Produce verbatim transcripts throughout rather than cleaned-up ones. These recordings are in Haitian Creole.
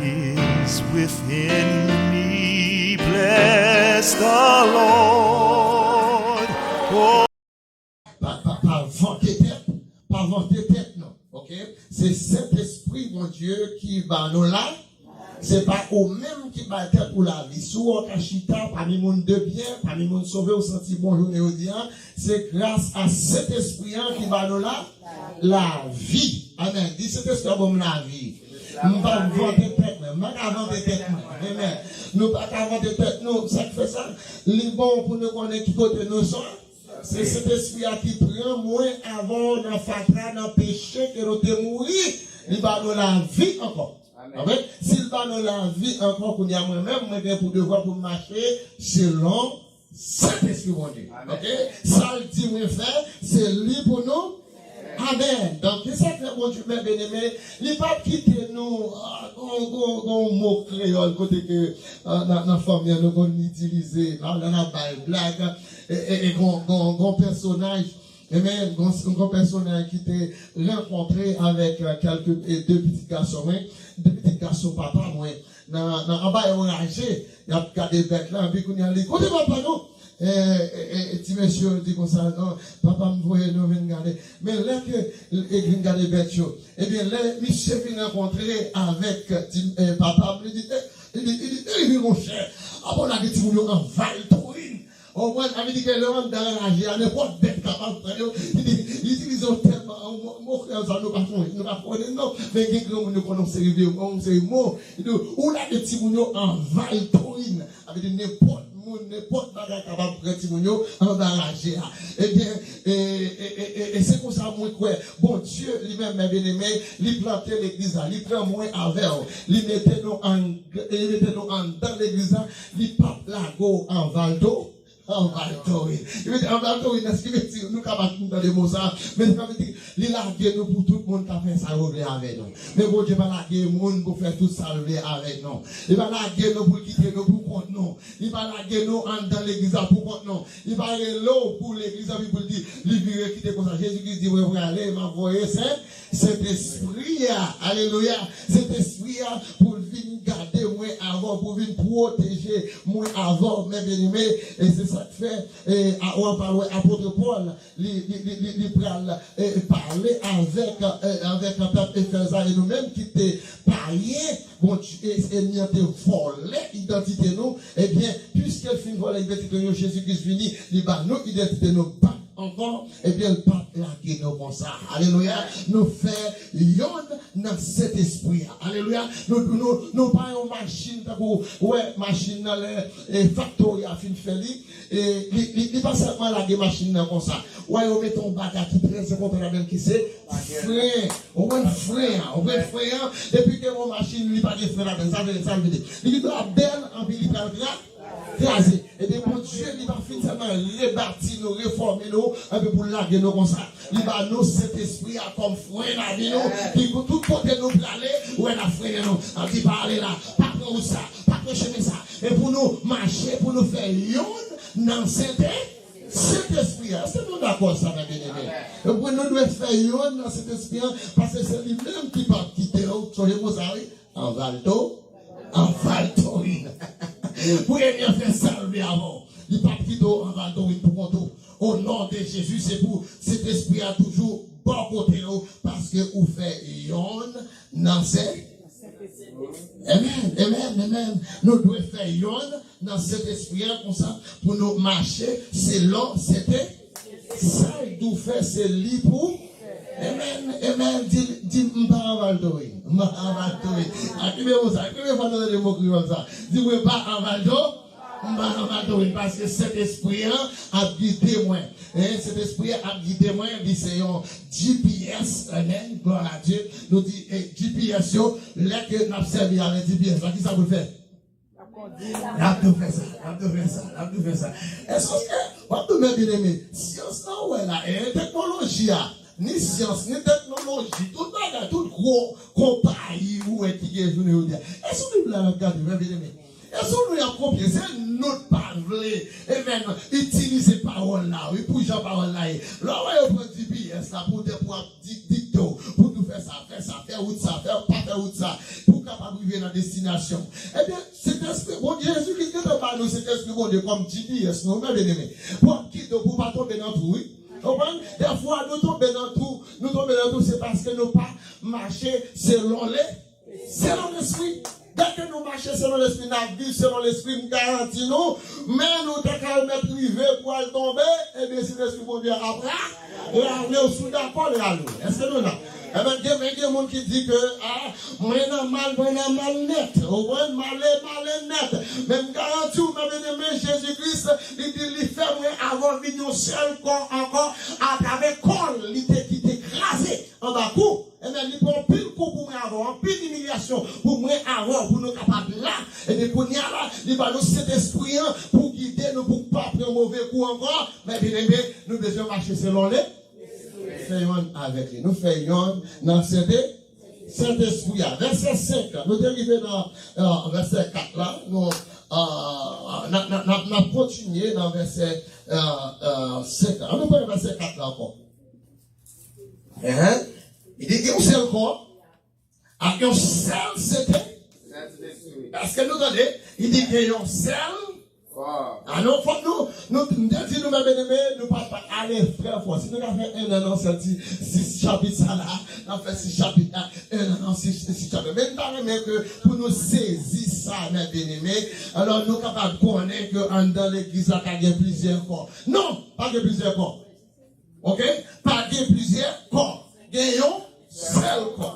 is within me. Bless the Lord. Oh. Pa, pa, pa vante tèt, pa vante tèt nou, oke? Se Sentespri Bondye ki ba nou la. Se pa ou menm ki bay tèt ou lavi. Si w ka chita pami moun de byen, pami moun sove, ou santi bon jounen jodi a, se gras a Sentespri an ki ba nou la, lavi. Amèn. Di, Sentespri an ban m lavi. M pa vante tèt mwen. M pa ka vante tèt mwen. Amèn. Nou pa ka vante tèt nou. Sa k fè sa? Li bon pou nou konnen ki kote nou sot. Se Sentespri a ki pran mwen avè w nan fatra, nan peche ke nou te mouri. Li ba nou lavi ankò. Amèn. Si l ba nou lavi ankò, kounye a mwen menm, mwen gen pou devwa pou m mache selon Sentespri Bondye. Amèn. Oke? Sa l di mwen fè, se li pou nou. Amèn. Donk, ki sa k fè Bondye, men byeneme, li p ap kite nou, ah, gon, gon, gon mo kreyòl kote ke, ah, nan, nan fanmi an nou konn itilize, ah, lè n ap bay blag, e, e, e gon, gon, gon pèsonaj, amen, gon, gon pèsonaj ki te rankontre avèk, eh, kèlke, eh, de pitit gason mwen, de pitit gason papa mwen, nan, nan, anba yon raje, y ap gade bèt la, epi kounye a li, kote papa nou? Eh, eh, eh, ti mesye yo di konsa, non, papa m voye nou vin gade. Men lè ke, eh, vin gade bèt yo, ebyen, lè misye vin rankontre avèk, ti, eh, papa m, li di, eh, li di, li di, eh, li di, monchè, a bon, lage timoun yo an valtorin. Ou konprann? Sa vle di ke lè w anndan raje a, nenpòt bèt kapab pran yo. Li di, li itilize yon tèm, yon mo, mo kreyòl sa, nou pa konnen, nou pa konnen, non. Men gen granmoun yo konnen yon seri de, yon seri mo. Li di, ou lage timoun yo an valtorin. Sa vle di nenpòt moun, nenpòt bagay kapab pran timoun yo anba raje a. Ebyen, e, e, e, e, e se konsa mwen kwè Bondye li menm, men byeneme, li plante legliz la, li pran mwen avè w, li mete nou an, li mete nou anndan legliz la, li p ap lage w an valto, an valtorin. Li mete an valtorin, èske nou kapab tande mo sa? Men sa vle di, li lage nou pou tout moun ka fè sa yo vle avè nou. Men Bondye pa lage moun pou fè tout sa l vle avè nou. Li pa lage nou pou l kite nou pou kont nou. Li pa lage nou anndan legliz la pou kont nou. Li pa rele w pou legliz la, epi pou l di, li vire kite konsa. Jezi Kris di, mwen prale, m ap voye Sen, Sentespri a. Alelouya. Sentespri a pou l vin gade mwen avè w, pou vin pwoteje mwen avè w, men byeneme. E se sa k fè, e, a, w ap al wè apot Pòl, li, li, li, li, li pral, eh, pale avèk, eh, avèk pèp Efèz la, e nou menm ki te payen, Bondye, enmi an te vòlè idantite nou, ebyen, piske l fin vòlè idantite nou, Jezi Kris vini, li ba nou idantite nou bak ankò, ebyen, l p ap lage nou konsa. Alelouya! Nou fè yonn nan Sentespri a. Alelouya! Nou, nou, nou pa yon machin tankou, ou wè, machin nan lè, eh, faktori a fin fè li, E li, li, li pa sèlman lage machin nan konsa. Wè, yo mete yon bagay ki trè enpòtan ladan l ki se fren. Ou konn fren an, ou konn fren an, depi ke yon machin li pa gen fren ladan l, sa vle, sa vle di. Li gen dwa bèl, anpi li pral kra-, kraze. Ebyen, Bondye, li pa fin sèlman rebati nou, refòme nou, anpi pou l lage nou konsa. Li ba nou Sentespri a kòm fren lavi nou, ki pou tout kote nou prale, wè n ap frennen nou. L ap di, pa ale la, pa pran wout sa, pa pran chemen sa. E pou nou mache, pou nou fè yonn nan Sente-, Sentespri a. Èske nou dakò sa, men byeneme? E pou nou dwe fè yonn nan Sentespri a, paske se li menm ki p ap kite w. Sonje mo sa, wi. Anvalto, anvaltorin. Pou enmi an fè sa l vle avè w. Li p ap kite w anvaltorin pou kont ou. O non de Jezi, se pou Sentespri a toujou bò kote w, paske ou fè yonn nan Sen-, Amen, amen, amen. Nou dwe fè yonn nan Sentespri a konsa pou nou mache selon Sente-, sa l di w fè, se li pou. Amen, amen. Di, di, m pa anvaltorin. M pa anvaltorin. A, kenbe mo sa. Premye fwa nou tande mo kreyòl sa. Di, mwen pa anvalto-, m pa anvaltorin. Paske Sentespri an ap gide mwen. E Sentespri an ap gide mwen. Li se yon G P S. Amen. Gloire à Dieu. Nou di, eh, G P S yo, lè ke n ap sèvi avèk G P S la, kisa pou l fè? L ap tou fè sa, l ap tou fè sa, l ap tou fè sa. Èske w ap tou, men byeneme, syans lan ou wè la, e teknoloji a, ni syans, ni teknoloji, tout bagay, tout gwo konpayi ou wè ki gen jounen jodi a. Èske w viv la, l ap gade, men byeneme? Èske w nou y ap kopye? Se nou k pa vle, amen, itilize pawòl la, wi, pou jan pawòl la ye. Lè w wè yo pran G P S la pou te, pou ap di, dikte w, pou tou fè sa, fè sa, fè wout sa, fè, pa fè wout sa, pou w kapab rive nan destinasyon. Ebyen, Sentespri Bondye, Jezi Kris gentan ba nou Sentespri Bondye kòm G P S nou, mè byeneme, pou ap gide w, pou w pa tonbe nan twou, wi. Konprann? Dèfwa, nou tonbe nan twou, nou tonbe nan twou, se paske nou pa mache selon le, selon lespri. Dèke nou mache selon lespri, n ap viv selon lespri, m garanti nou, men nou ta ka mèt rive pou al tonbe, ebyen, Sentespri Bondye ap ra-, rale w, si w dakò, l rale w. Èske nou la? Ebyen, gen, men gen moun ki di ke, a, mwen nan mal, mwen nan mal nèt. Ou konprann? Male, male nèt. Men m garanti w, mè byeneme, Jezi Kris, li di, li fè mwen avè w vin yon sèl kò ankò, atravè kò l, li te, ki te kraze anba kou. Ebyen, li pran anpil kou pou mwen avè w, anpil imilyasyon pou mwen avè w, pou nou kapab la. Ebyen, kounye a la, li ba nou Sentespri an pou gide nou, pou pa pran move kou ankò. Mè byeneme, nou bezwen mache selon le, fè yonn avèk li. Nou fè yonn nan Sente-, Sentespri a. Vèsè senk la, nou te rive nan, euh, vèsè kat la. Nou, euh, n a, n a, n a, n a kontinye nan vèsè, euh, euh, senk la. Ann nou pran vèsè kat la ankò. Hein? Li di gen yon sèl kò, ak yon sèl Sentespri. Èske nou tande? Li di gen yon sèl kò. A non, fòk nou, nou, m te di nou, mè byeneme, nou pa, pa ale trè fò. Si nou ka fè en an nan sèl ti, sis chapit sa la, n ap fè sis chapit la, en an nan sis, sis chapit. Men m ta renmen ke pou nou sezi sa, mè byeneme, alò nou kapab konnen ke anndan legliz la ka gen plizyè kò. Non, pa gen plizyè kò. Oke? Pa gen plizyè kò. Gen yon sèl kò.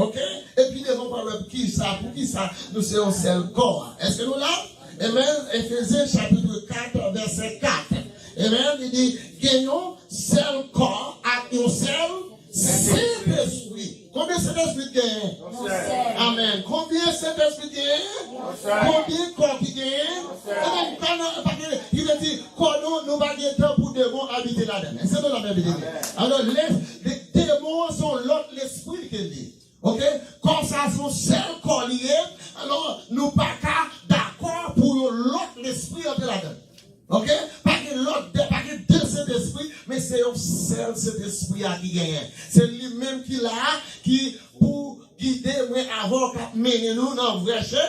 Oke? Epi devan pwovèb, kisa, poukisa nou se yon sèl kò a? Èske nou la? Amen. Efezyen chapit kat, vèsè kat. Amen. Li di, gen yon sèl kò ak yon sèl Sentespri. Konbyen Sentespri ki genyen? Yon sèl. Amen. Konbyen Sentespri ki genyen? Yon sèl. Konbyen kò ki genyen? Yon sèl. Ebyen, pa nan, pa gen, li vle di, kò nou, nou pa gen tan pou demon abite ladan l. Èske nou la, mè byeneme? Amen. Alò, lè, de-, demon an se yon lòt lespri ke l ye. Oke? Kò sa se yon sèl kò li ye. Alò, nou pa ka dakò pou yon lòt lespri antre ladan l. Oke? Pa gen lòt de, pa gen de Sentespri, men se yon sèl Sentespri a ki genyen. Se li menm ki la, ki pou gide mwen avè w, k ap mennen nou nan vrè che-,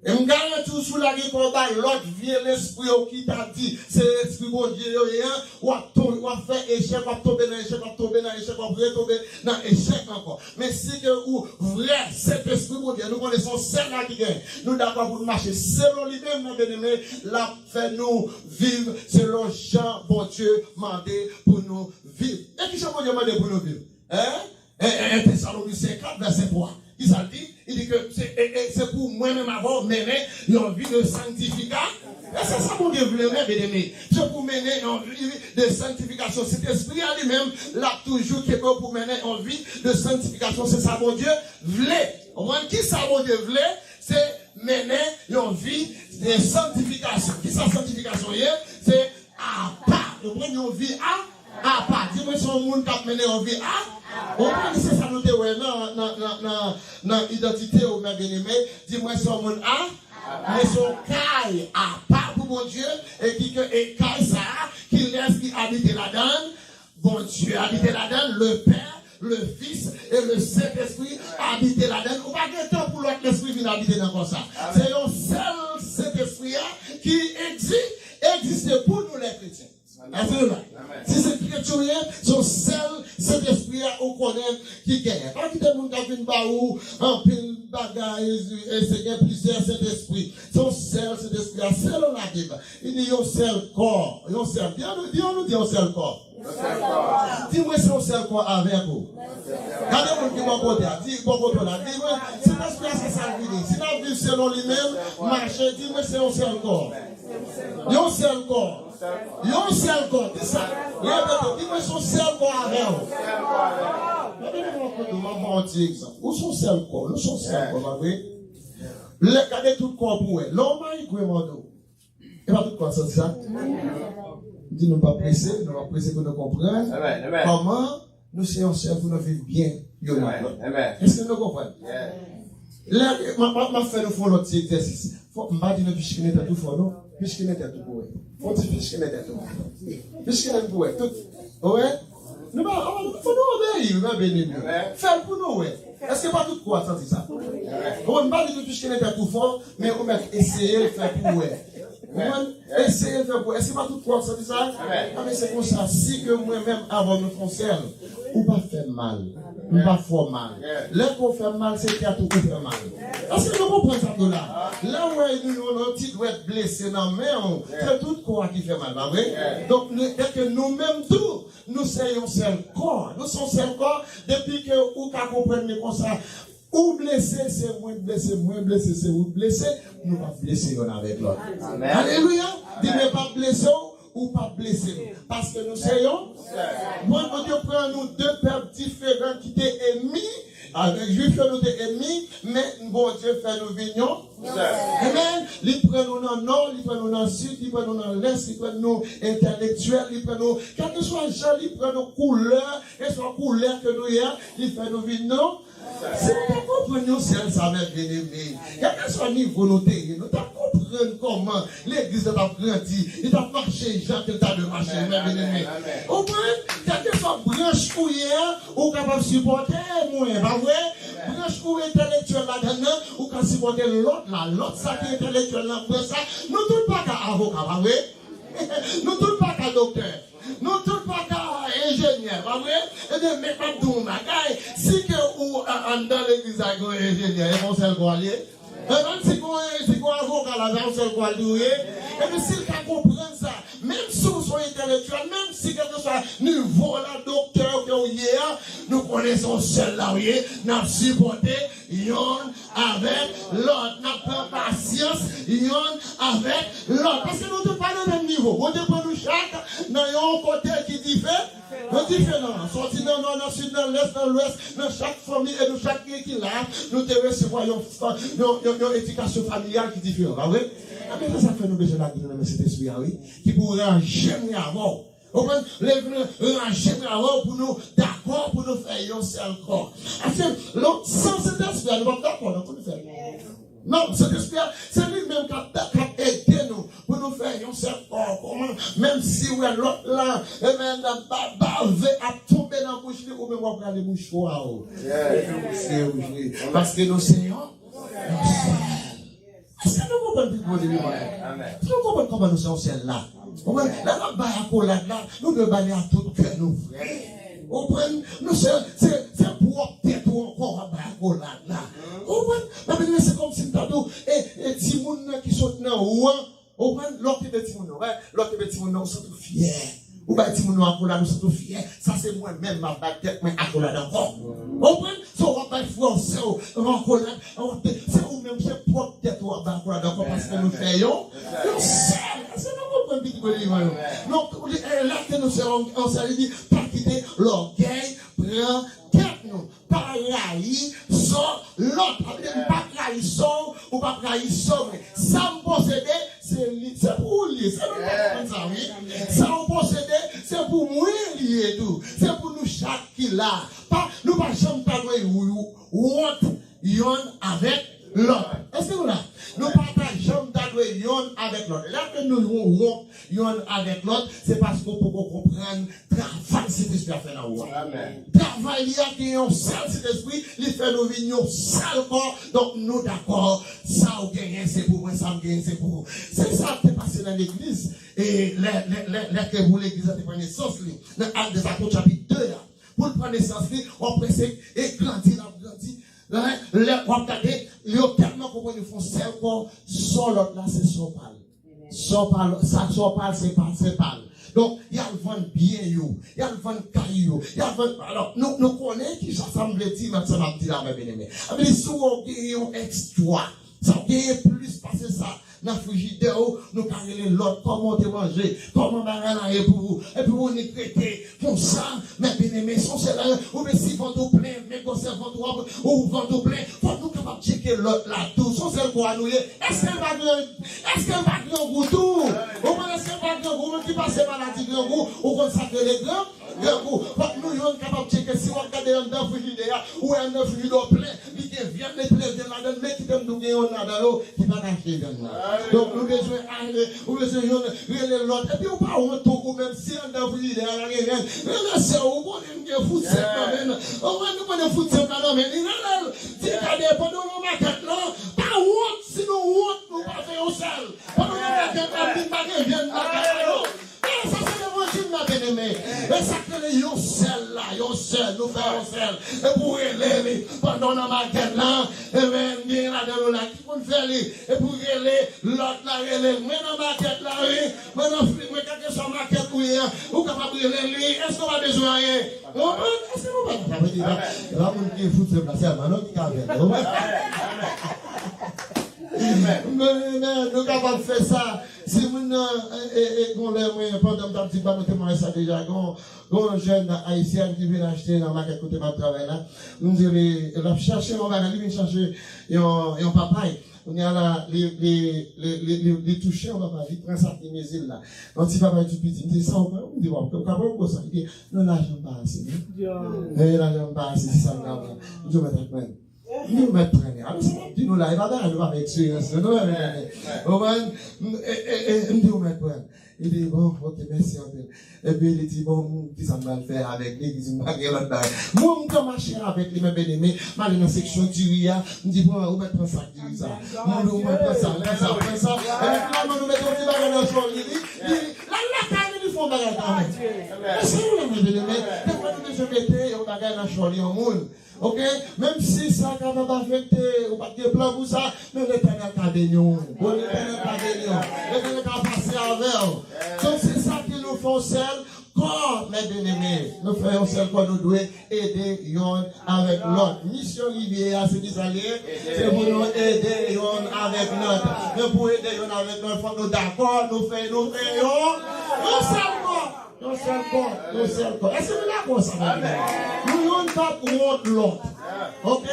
e m garanti w, si w lage kò w bay lòt vye lespri yo ki ta di se lespri Bondye yo ye an, w ap ton-, w ap fè echèk, w ap tonbe nan echèk, w ap tonbe nan echèk, w ap retonbe nan echèk ankò. Men si ke ou vrè Sentespri Bondye, nou konnen se yon sèl la ki genyen. Nou dakò pou nou mache selon li menm, mè byeneme, l ap fè nou viv selon jan Bondye mande pou nou viv. E ki jan Bondye mande pou nou viv? Hein? En, en, en Tesalonisyen kat, vèsè twa. Kisa l di? Li di ke se, e, e, se pou mwen menm avè w mennen yon vi de sanktifika-, e se sa Bondye vle, mè byeneme. Se pou mennen yon vi de sanktifikasyon. Sentespri a li menm, l ap toujou kenbe w pou mennen yon vi de sanktifikasyon. Se sa Bondye vle. Konprann? Kisa Bondye vle? Se mennen yon vi de sanktifikasyon. Kisa sanktifikasyon ye? Se apa. Ou konprann, yon vi a, apa. Di mwen se yon moun k ap mennen yon vi a. Ou konprann, se sa nou te wè nan, nan, nan, nan, nan idantite w, mè byeneme. Di mwen se yon moun a, mwen se yon kay apa pou Bondye, e ki ke, e kay sa a, kilès ki abite ladan l? Bondye abite ladan l, le Père, le Fils et le Saint-Esprit abite ladan l. Ou pa gen tan pou lòt lespri vin abite nan kò sa. Se yon sèl Sentespri a ki egzi-, egziste pou nou lè kretyen. Èske nou la? Si se kretyen ou ye, se yon sèl Sentespri a ou konnen ki genyen. Pa kite moun k ap vin ba ou anpil bagay, e se gen plizyè Sentespri. Se yon sèl Sentespri a, selon Labib. Li di yon sèl kò, yon sèl. Di an nou, di an nou di yon sèl kò. Di mwen se yon sèl kò avèk ou. Gade moun ki bò kote a, di bò kote w la, di mwen, Sentespri a se sa l vini. Si n ap viv selon li menm, mache, di mwen se yon sèl kò. Yon sèl kò. Yon sèl kò. Di sa. Repete, di mwen se yon sèl kò avè w. Mwen vin yon kote, mwen ba w ti egzanp. Ou se yon sèl kò, nou se yon sèl kò, pa vre? Lè, gade tout kò pou wè. Lè w mayi grenn mòdo, e pa tout kò santi sa. M di nou pa prese, nou pa prese pou nou konprann kòman nou se yon sèl pou nou viv byen youn ak lòt. Èske nou konprann? Lè, m ap, m ap, m ap fè nou fè yon lòt ti egzèsis. Fò, m pa di nou pichkinen tèt ou fò, non. Pichkinen tèt ou pou wè. Fò ti pichkinen tèt ou. Pichkinen pou wè. Tout. Ou wè? Nou pa, fò nou obeyi, wi, mè beneme. Fè l pou nou wè. Èske pa tout kò a santi sa? Ou konprann, m pa di tout fichke nan tèt ou fò, men ou mèt eseye l fè pou wè. Ou konprann? Eseye l fè pou wè. Èske pa tout kò a santi sa? Anben, se konsa, si ke mwen menm avè w nou fè yon sèl, ou pa fè m mal, m pa fè w mal. Lè ke w fè m mal, se tèt ou ou fè mal. Èske nou konprann sa m di w la? Lè w wè yon, yon ti dwèt blese nan men w, se tout kò a ki fè mal, pa vre? Donk, nou, èske nou menm tou, nou se yon sèl kò. Nou se yon sèl kò. Depi ke ou ka konprann li konsa, ou blese, se mwen k blese, mwen blese, se ou k blese, nou p ap blese yonn avèk lòt. Alelouya! Di, mwen p ap blese w, ou p ap blese m. Paske nou se yon. Bon, Bondye pran nou de pèp diferan ki te enmi. Avèk Jwif yo, nou te enmi, men Bondye fè nou vin yon. Amen. Li pran nou nan nò, li pran nou nan sid, li pran nou nan lès, li pran nou entèlektyèl, li pran nou, kèlkeswa jan li pran nou, koulè, kèlkeswa koulè ke nou ye a, li fè nou vin yon. Si nou te konprann yon sèl sa, mè byeneme, kèlkeswa nivo nou te ye, nou t ap konprann kòman legliz la t ap grandi, li t ap mache jan ke l ta dwe mache, mè byeneme. Ou konprann? Kèlkeswa branch ou ye a, ou kapab sipòte mwen, pa vre? Branch ou entèlektyèl ladann nan, ou ka sipòte lòt la, lòt sa ki entèlektyèl nan branch sa. Nou tout pa ka avoka, pa vre? Nou tout pa ka doktè. Nou tout pa ka enjenyè, pa vre? Ebyen, men m ap di w yon bagay, si ke ou a- anndan legliz la gen yon enjenyè, e pa yon sèl kò l ye? Ebyen, si gen yon, si gen yon avoka la, se yon sèl kò l tou ye? Ebyen, si l ka konprann sa, menm si w se yon entèlektyèl, menm si kèlkeswa nivo la, doktè ke w ye a, nou konnen se yon sèl la w ye, n ap sipòte yonn avèk lòt. N ap pran pasyans yonn avèk lòt. Paske nou tout pa nan menm nivo. Bondye pran nou chak nan yon kote ki dife-, nou diferan. Sòti nan nò, nan sid, nan lès, nan lwès, nan chak fanmi, e nou chak ki la, nou te resevwa yon, yon, yon, yon edikasyon familyal ki diferan, pa vre? Ebyen, se sa k fè nou bezwen lage nou nan men Sentespri a, wi, ki pou ranje mwen avè w. Ou konprann? Leve nou, ranje mwen avè w pou nou dakò, pou nou fè yon sèl kò. Paske lè, san Sentespri a, nou p ap dakò, non, pou nou fè. Non, Sentespri a, se li menm k ap, k ap ede nou, pou nou fè yon sèl kò. Kòman, menm si w wè lòt la, ebyen, ba, bave ap tonbe nan bouch li, ou menm w ap rale mouchwa w. Yes. Ou se, ou se. Paske nou se yon, yon sèl. Èske nou konprann pi bon delivrans? Èske nou konprann kòman nou se yon sèl la? Ou konprann? Lè n ap bay akolad la, nou dwe ba li a tout kè nou, frè. Ou konprann? Nou se, se, se pwòp tèt ou ankò w ap bay akolad la. Ou konprann? Mwen vin se kòmsi m ta di w, e, e timoun nan ki sot nan ou an, ou konprann? Lè w kenbe timoun nan, wè, lè w kenbe timoun nan, ou santi w fyè. Ou bay timoun nan akolad, ou santi w fyè. Sa se mwen menm m ap bay tèt mwen akolad ankò. Ou konprann? Se w ap bay frè w, sè w, akolad, w ap, se ou menm, se pwòp tèt ou ap bay akolad ankò, paske nou fè yon, yon sèl. Èske nou konprann pitit mwen vivan yo? Donk, li, e, lè ke nou se yon, yon sèl, li di, pa kite lògèy pran tèt nou. Pa rayi sò lòt. Sa vle di, m p ap rayi sò w, ou p ap rayi sò mwen. Sa m posede, se li, se pou ou li ye. Se nou pa konprann sa, wi. Sa ou posede, se pou mwen li ye tou. Se pou nou chak ki la. Pa, nou pa janm ta dwe wont yonn avèk lòt. Èske nou la? Nou pa ta janm ta dwe yonn avèk lòt. Lè ke nou wont yonn avèk lòt, se paske w poko konprann travay Sentespri a fè nan ou a. Travay li a gen yon sèl Sentespri, li fè nou vin yon sèl kò. Donk, nou dakò, sa w genyen, se pou mwen, sa m genyen, se pou ou. Se sa k te pase nan legliz. E lè, lè, lè, lè ke pou legliz la te pran nesans li, nan Actes des Apôtres chapit de a, pou l pran nesans li, w ap wè se, e grandi, l ap grandi. Lè, lè w ap gade, yo tèlman konprann, yo fè yon sèl kò, sò lòt la, se sò pa l. Sò pa l, sa sò pa l, se pa, se pa l. Donk, y al vann byen yo, y al vann kay yo, y al vann, alò, nou, nou konnen ki jan sa m vle di, men sa m ap di la, mè byeneme. Sa vle di, si w genyen yon èkstra, sa w genyen plis pase sa nan frijidè w, nou ka rele lòt, kòman w te manje, kòman bagay la ye pou ou, epi w nik rete konsa, mè byeneme, se yon sèl la, oubyen si vant ou plen, men gwosè vant ou ap, ou vant ou plen, fòk nou kapab tcheke lòt la tou. Se yon sèl kò a nou ye. Èske l pa gran, èske l pa grangou tou? Ou konn èske l pa grangou? Ou menm ki pase maladi grangou, ou konn sa k rele gran, grangou. Fòk nou yonn kapab tcheke. Si w ap gade anndan frijidè a, ou wè anndan frijidè w plen, li gen vyèt, Metrize ladan l, men kite m di w gen youn ladan yo ki pa ka achte vyann nan. Donk, nou bezwen ale, ou bezwen youn rele lòt. Epi ou pa wont tou, ou menm, si anndan frijidè a pa gen vyann, rele sè w, ou konnen m gen fout sèk nan men l. Ou wè, nou konnen fout sèk la nan men li, rele l. Di, gade, pandan w nan makèt lan, pa wont, si nou wont, nou pa fè yon sèl. Pandan w nan makèt lan, di m pa gen vyann nan kay la, non. E sa se levanjil la, byeneme. E sa k rele yon sèl la, yon sèl, nou fè yon sèl. Epi w rele li pandan w nan makèt la, e men, gen ladan nou la ki konn fè li. Epi w rele lòt la, rele l. Mwen nan makèt la, wi. Mwen nan fri, mwen kèlkeswa makèt ou ye a, ou kapab rele li. Èske w pa bezwen anyen? Ou konprann? Èske nou pa kapab di la? E pa moun ki fout sèl la sèlman, non, ki ka fè l. Ou konprann? Men, men, nou kapab fè sa. Si moun nan, e, e, e, gon lè mwen, pandan m t ap di, ba nou temwayaj sa deja, gon, gon jèn ayisyèn ki vin achte nan makèt kote m ap travay la. M di li, l ap chache yon bagay, li vin chache yon, yon papay. Kounye a la, li, li, li, li, li, li touche yon papay, li pran sa, li mezi l la. Yon ti papay tou piti, m di, sa w pran? M di, w ap, w ap pran gwo sa. Li di, non, lajan m pa ase, non. Men lajan m pa ase, se sa m ka pran. M di, w mèt ap pran. M di, w mèt pran li. Alò, sa m ap di nou la, e pa bagay nou pa fè eksperyans, non, nou pa fè eksperyans. Ou konprann? M, e, e, e, m di, w mèt pran. Li di, bon, ok, mèsi anpil. Epi li di, bon, m, kisa m pral fè avèk li, li di, m pa gen lòt bagay. Mwen, m ka mache avèk li, men byeneme, m ale nan seksyon diri a, m di, pran, ou mèt pran sak diri sa. M di, ou mèt pran sa, pran sa, pran sa. Epi finalman, nou mete yon ti bagay nan chò li, li, li, l al lakay li, li fè yon bagay kanmenm. Men se yon lè, men byeneme, defwa nou bezwen mete yon bagay nan chò li, yon moun. Ok? Menm si sa kapab afekte, ou pa t gen plan pou sa, men Letènèl ka beni w. Bon, Letènèl ka beni w. Letènèl ka pase avè w. Donk, se sa ki nou fè yon sèl kò, men byeneme. Nou fè yon sèl kò, nou dwe ede youn avèk lòt. Misyon Rivye a, se ki sa l ye? Se pou nou ede youn avèk lòt. Men pou ede youn avèk lòt, fòk nou dakò, nou fè, nou fè yon, yon sèl kò. Yon sèl kò, yon sèl kò. Èske nou dakò sa, mezanmi? Nou youn p ap wont lòt. Ok?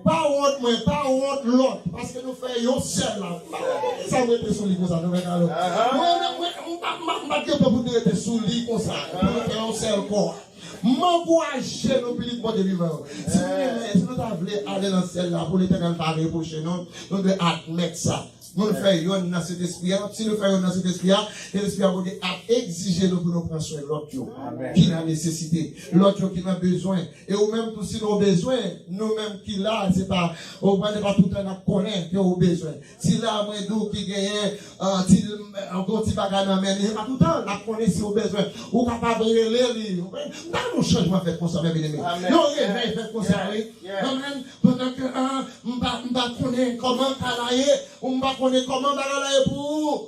Pa wont mwen, pa wont lòt. Paske nou fè yon sèl la. M pa konn poukisa m rete sou li konsa, nou fè kado. Mwen, mwen, mwen, m pa, m pa, m pa t gen tan pou nou rete sou li konsa. Pou nou fè yon sèl kò. M ankouraje nou pitit Bondye vivan yo. Si nou renmen, si nou ta vle ale nan syèl la, pou Letènèl pa repwoche nou, nou dwe admèt sa. Nou fè yonn nan Sentespri a. Si nou fè yonn nan Sentespri a, Sentespri a Bondye ap egzije nou pou nou pran swen lòt yo ki nan nesesite, lòt yo ki nan bezwen. E ou menm tou, si nou bezwen, nou menm ki la, se pa, ou pa, se pa toutan n ap konnen ke ou bezwen. Si la, mwen di w ki genyen, ah, ti, yon ti bagay nan men li, se pa toutan n ap konnen si ou bezwen. Ou kapab rele li. M ta renmen yon chanjman fèt konsa, men byeneme. Yon revèy fèt konsa, wi. Amèn. Pandan ke, ah, m pa, m pa konnen kòman ka la ye, ou m pa konnen kòman bagay la ye pou ou.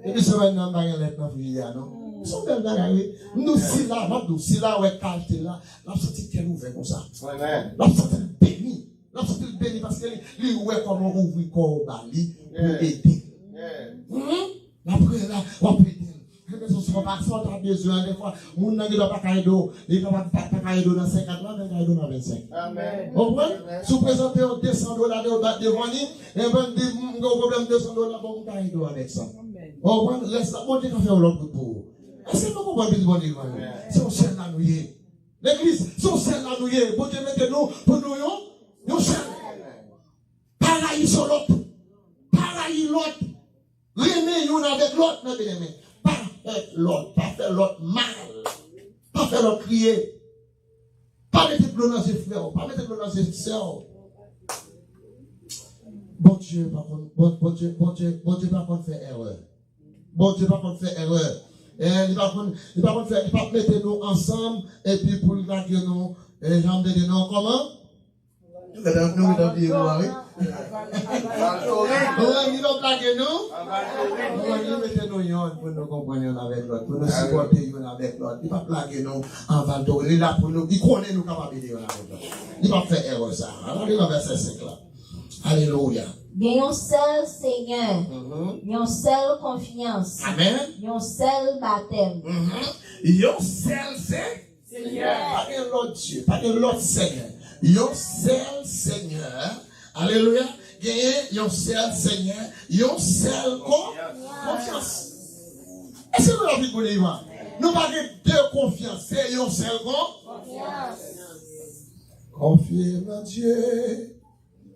Depi semèn nan, m pa gen lèt nan frijidè a, non. Se yon bèl bagay, wi. M di w, sila, m ap di w, sila wè k achte l la, l ap santi kè l ouvè konsa. L ap santi l beni. L ap santi l beni paske li, li wè kòman w ouvri kò w ba li pou ede l. L ap rele la, w ap ede l. Kèlkeswa sa w ta bezwen an, defwa, moun nan gendwa pa ka ede w. Li kapab pa, pa ka ede w nan senkant la, men l ka ede w nan vennsenk. Ou konprann? Si w prezante yon de san dola de, devan li, ebyen, di, "M gen yon pwoblèm de san dola, bon, m ka ede w avèk sa." Ou konprann? Rès la, Bondye ka fè yon lòt wout pou ou. Èske nou konprann pitit Bondye yo? Se yon sèl la nou ye. Legliz, se yon sèl la nou ye. Bondye mete nou pou nou yon, yon sèl. Pa rayi sou lòt. Pa rayi lòt. Renmen youn avèk lòt, men byeneme. Pa fè lòt, pa fè lòt mal. Pa fè lòt kriye. Pa mete dlo nan zye frè w, pa mete dlo nan zye sè w. Bondye pa konn, Bon-, Bondye, Bondye, Bondye pa konn fè erè. Bondye pa konn fè erè. Eh, li pa konn, li pa konn fè, li p ap mete nou ansanm, epi pou l lage nou, eh, jan m te di nou, kòman? Nou gentan, nou gentan bliye nou a, wi. Ou wè, li p ap lage nou. Ou wè, li mete nou yonn pou nou konprann yonn avèk lòt, pou nou sipòte yonn avèk lòt. Li p ap lage nou an valtorin. Li la pou nou, li konnen nou kapab ede yonn avèk lòt. Li p ap fè erè sa. Ann ale nan vèsè senk la. Alelouya. Gen yon sèl Senyè, yon sèl konfyans, yon sèl batèm. Yon sèl Senyè. Pa gen lòt Dye, pa gen lòt Senyè. Yon sèl Senyè. Alelouya. Genyen yon sèl Senyè, yon sèl kon-, konfyans. Èske nou la vin konnen, Ivan? Nou pa gen de konfyans, se yon sèl kon-, konfyans. Konfye nan Dye.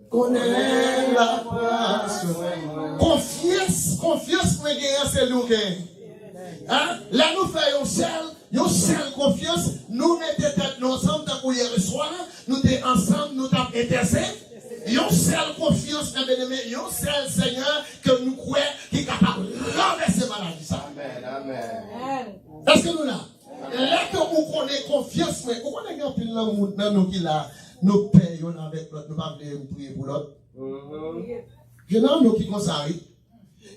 Konnen l ap pran swen mwen. Konfyans, konfyans mwen genyen, se li w genyen. Hein? Lè nou fè yon sèl, yon sèl konfyans, nou mete tèt nou ansanm tankou yè swa, nou te ansanm, nou t ap entèsede. Yon sèl konfyans, mè byeneme, yon sèl Senyè ke nou kwè ki kapab ranvèse maladi sa. Amen, amen. Èske nou la? Lè ke ou konnen konfyans mwen, ou konnen gen anpil nan moun, nan nou ki la, nou pè yonn avèk lòt, nou pa vle priye pou lòt. Gen nan nou ki konsa, wi.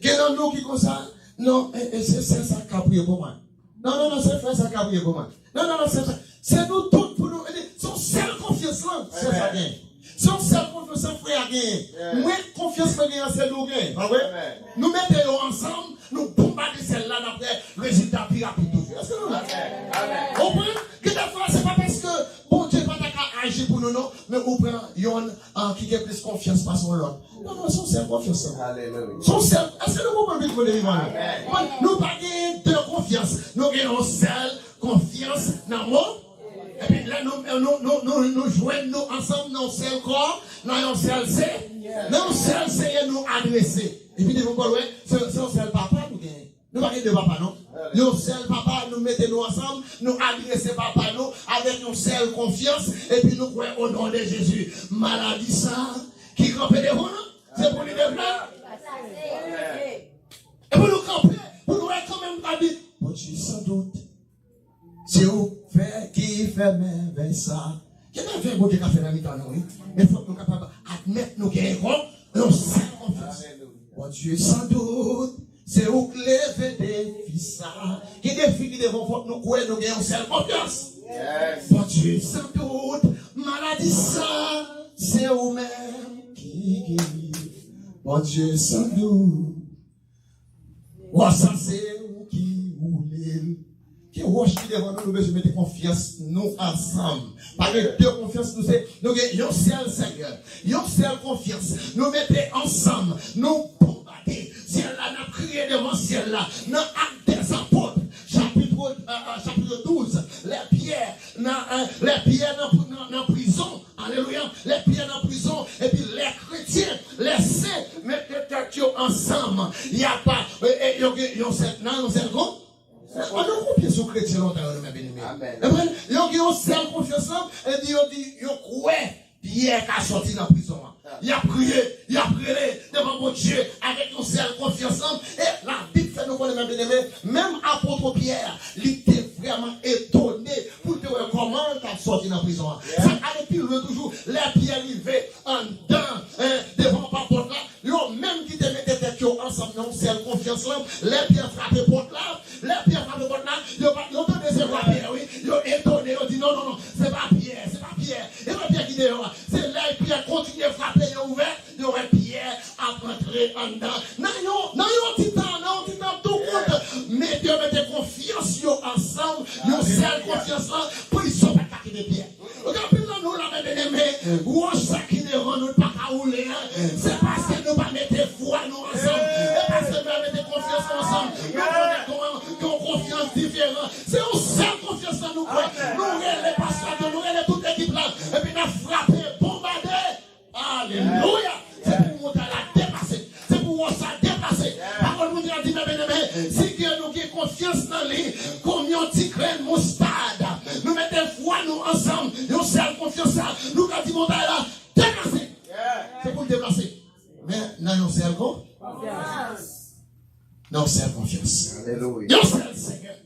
Gen nan nou ki konsa, non, e, e, se sè sa k ka priye pou mwen. Non, non, non, se frè sa k ka priye pou mwen. Non, non, non, se frè. Se nou tout pou nou, se yon sèl konfyans lan, se sa gen. Se yon sèl konfyans lan frè a genyen. Mwen, konfyans mwen genyen, se nou genyen, pa vre? Nou mete yo ansanm, nou bonbade syèl la, n ap wè rezilta pi rapid toujou. Èske nou la? Ou konprann? Gen de fwa, se pa paske Bondye pa ta ka aji pou nou, non, men ou pran yonn, ah, ki gen plis konfyans pase yon lòt. Non, non, se yon sèl konfyans lan. Se yon sèl. Èske nou konprann vit mwen delivrans? Nou pa gen de konfyans. Nou gen yon sèl konfyans nan mo. Epi lè nou, nou, nou, nou, nou jwenn nou ansanm nan yon sèl kò, nan yon sèl se, nan yon sèl Senyè nou adrese. Epi devan Pòl, wè, se, se yon sèl papa nou genyen. Nou pa gen de papa, non. Yon sèl papa, nou mete nou ansanm, nou adrese papa nou avèk yon sèl konfyans, epi nou kwè o non de Jezi. Maladi sa ki kanpe devan nou, se pou li devle. E pou nou kanpe, pou nou wè kanmenm, nou ka di, Bondye, sandout, se ou k fè, ki fè mèvèy sa. Gen mèvèy Bondye ka fè nan mitan nou, wi. Men fòk nou kapab admèt nou genyen kon, yon sèl konfyans. Bondye, sandout, se ou k leve defi sa. Gen defi ki devan, fòk nou kwè nou gen yon sèl konfyans. Bondye, sandout, maladi sa, se ou menm ki geri. Bondye, sandout, wòch sa se ou ki woule l. Gen wòch ki devan nou, nou bezwen mete konfyans nou ansanm. Pa gen de konfyans, nou se, nou gen yon sèl Senyè, yon sèl konfyans. Nou mete ansanm, nou bonbade syèl la, n ap kriye devan syèl la. Nan Actes des Apôtres, chapit, euh, euh, chapit douz, lè Pyè nan, euh, lè Pyè nan, nan, nan prizon, alelouya, lè Pyè nan prizon, epi lè kretyen, lè sen mete tèt yo ansanm, y ap, e, e, yo gen yon sèl, nan yon sèl gwo. An nou konpye sou kretyen lontan yo, nou, mè byeneme. Yo gen yon sèl konfyans lan, epi yo di, yo kwè Pyè ka sòti nan prizon an. Y ap kriye, y ap rele devan Bondye avèk yon sèl konfyans lan. E Labib fè nou konnen, mè byeneme, menm apot Pyè, li te vrèman etone pou l te wè kòman l t ap sòti nan prizon an. Sa k ale pi lwen toujou, lè Pyè rive anndan, en, devan pòt la, yo menm ki te mete tèt yo ansanm nan yon sèl konfyans lan, lè Pyè frape pòt la, lè Pyè frape pòt la, yo pa, yo tande se vwa Pyè, wi, yo etone, yo di, non, non, non, se pa Pyè, se pa Pyè. E pa Pyè ki deyò a. Se lè Pyè kontinye frape, yo ouvè, yo wè Pyè ap antre anndan. Nan yon, nan yon ti tan, nan yon ti tan tou kout, mete, yo mete konfyans yo ansanm, yon sèl konfyans lan, prizon pa t ka kite Pyè. Gen anpil nan nou la, mè byeneme, wòch sa ki devan nou, l pa ka woule a, se paske nou pa mete fwa nou ansanm, e paske nou pa mete konfyans nou ansanm. Nou konnen gen yon, gen yon konfyans diferan. Se yon sèl konfyans lan nou kwè. Nou rele pastè yo, nou rele tout ekip la, epi n ap frape, bonbade. Alelouya! Se pou montay la deplase. Se pou wòch sa deplase. Pawòl Bondye a di, mè byeneme, si ke nou gen konfyans nan li, kòm yon ti grenn moustad, nou mete fwa nou ansanm, yon sèl konfyans sa, nou ka di montay la, deplase. Se pou l deplase. Men nan yon sèl konfyans. Nan yon sèl konfyans. Alelouya. Yon sèl Senyè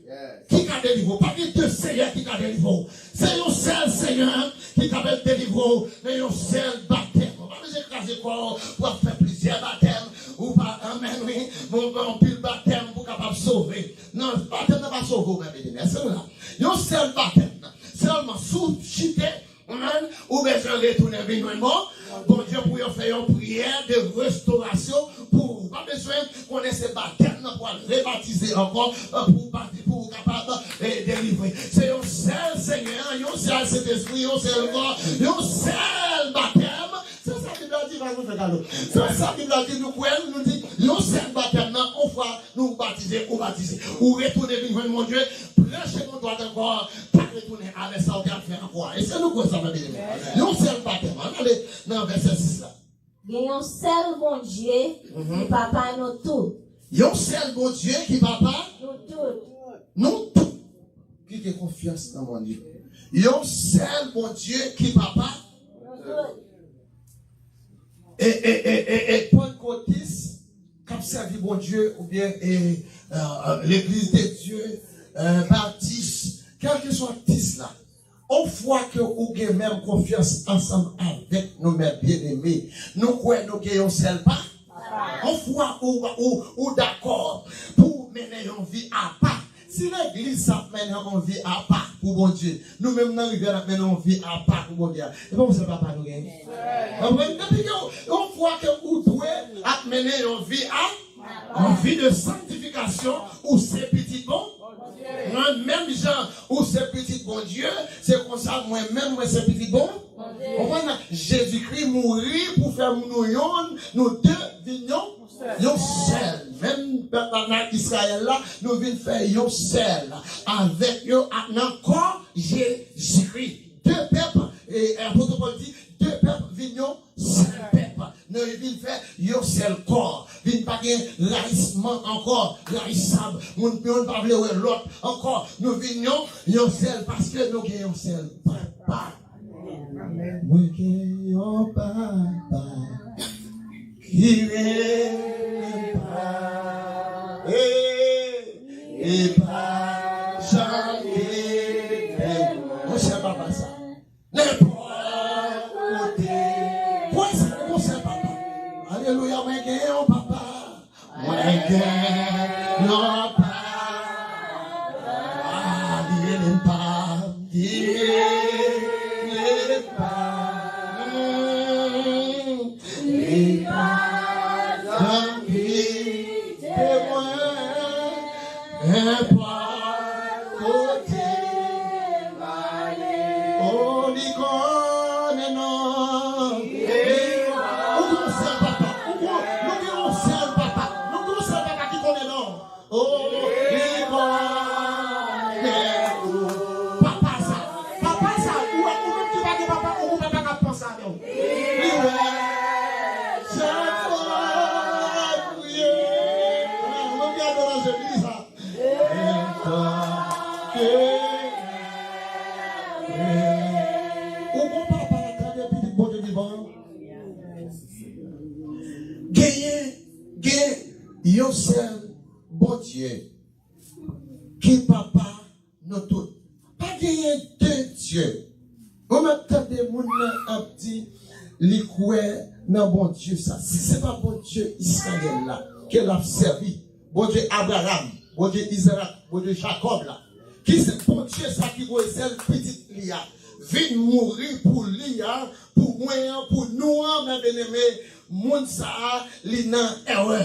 ki ka delivre w. Pa gen de Senyè ki ka delivre w. Se yon sèl Senyè ki kapab delivre w nan yon sèl batèm. Ou pa bezwen kraze kò w pou ap fè plizyè batèm. Ou pa, amèn, wi. Bon, gen anpil batèm pou kapab sove. Non, batèm nan pa sove w, mè byeneme. Èske nou la? Yon sèl batèm nan. Sèlman, si w chite, Amen. Ou bezwen retounen vin jwenn bon, Bondye pou yo fè yon priyè de restorasyon pou ou. Pa bezwen konnen se batèm nan pou al rebatize ankò, eh, pou ou bati-, pou ou kapab, eh, delivre. Se yon sèl Senyè, yon sèl Sentespri, yon sèl kò, yon sèl batèm. Se sa Bib la di, pa nou fè kado. Se sa Bib la di, nou kwè l, nou di, yon sèl batèm nan, yon fwa nou batize, ou batize. Ou retounen vin jwenn Bondye, pran chemen dwat ankò, pa retounen avè sa ou te ap fè ankò a. Èske nou kwè sa, mè byeneme? Yon sèl batèm. Ann ale nan vèsè sis la. Gen yon sèl Bondye ki papa nou tout. Yon sèl Bondye ki papa nou tout. Nou tout ki gen konfyans nan Bondye. Yon sèl Bondye ki papa nou tout. E, e, e, e, e pantkotis k ap sèvi Bondye oubyen e, e, e, Legliz de Dye, e, Batis, kèlkeswa tis la, on fwa ke ou gen menm konfyans ansanm avèk nou, mè byeneme, nou kwè nou gen yon sèl pa. On fwa ou, ou, ou dakò pou w mennen yon vi apa, si legliz sa ap mennen yon vi apa pou Bondye, nou menm nan rivyè n ap mennen yon vi apa pou Bondye a. Se pa yon sèl papa nou genyen? Konprann? Depi ke w, yon fwa ke ou dwe ap mennen yon vi a, yon vi de sanktifikasyon, ou se pitit Bon. Mwen menm jan ou se pitit Bondye, se konsa mwen menm mwen se pitit Bon. Konprann? Jezikri mouri pou fè nou yonn, nou de vin yon, yon sèl. Menm pèp la nan Izrayèl la, nou vin fè yon sèl avèk yo ak nan kò Jezikri. De pèp, e, e, apot Pòl di, de pèp vin yon sèl pèp. Nou vin fè yon sèl kò. Vin pa gen rayisman ankò, rayisab. Moun, youn pa vle wè lòt ankò. Nou vin yon, yon sèl paske nou gen yon sèl papa. Mwen gen yon papa ki rele pa, e, e pa janm kite mwen. Monchè, papa sa. Nenpòt kote. Kwè sa, ou gon sèl papa. Alelouya, mwen gen yon papa. Mwen gen yon papa. Li rele m pa, li rele m pa. Mm. Li pa janm kite mwen. Nenpòt kote m ale. O, li konnen non. Ou gen yon sèl papa. Ou gen, nou gen yon sèl papa. Nou gen yon sèl papa ki konnen non. O, li konnen ou. Papa sa. Papa sa. Ou wè, ou menm ki pa gen papa, ou gon papa k ap panse avè w. Li wè. Chak fwa w ap priye. Ou menm ki adore Jezi sa. Ou gon papa, tande pitit Bondye vivan. Genyen, gen yon sèl Bondye ki papa nou tout. Pa genyen de Dye. Ou mèt tande moun nan ap di li kwè nan Bondye sa. Si se pa Bondye Izrayèl la ke l ap sèvi, Bondye Abraram, Bondye Izarak, Bondye Jakòb la, ki se Bondye sa ki voye sèl pitit li a vin mouri pou li a, pou mwen an, pou nou an, mè byeneme, moun sa a, li nan erè.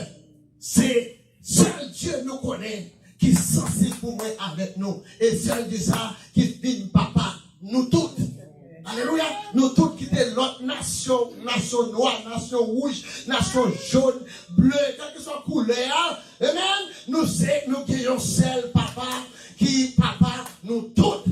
Se sèl Dye nou konnen ki sanse pou mwen avèk nou. E sèl Dye sa ki vin papa nou tout. Alelouya. Nou tout ki te lòt nasyon, nasyon nwa, nasyon wouj, nasyon jòn, ble, kèlkeswa koulè a. Amen. Nou se, nou gen yon sèl papa ki papa nou tout.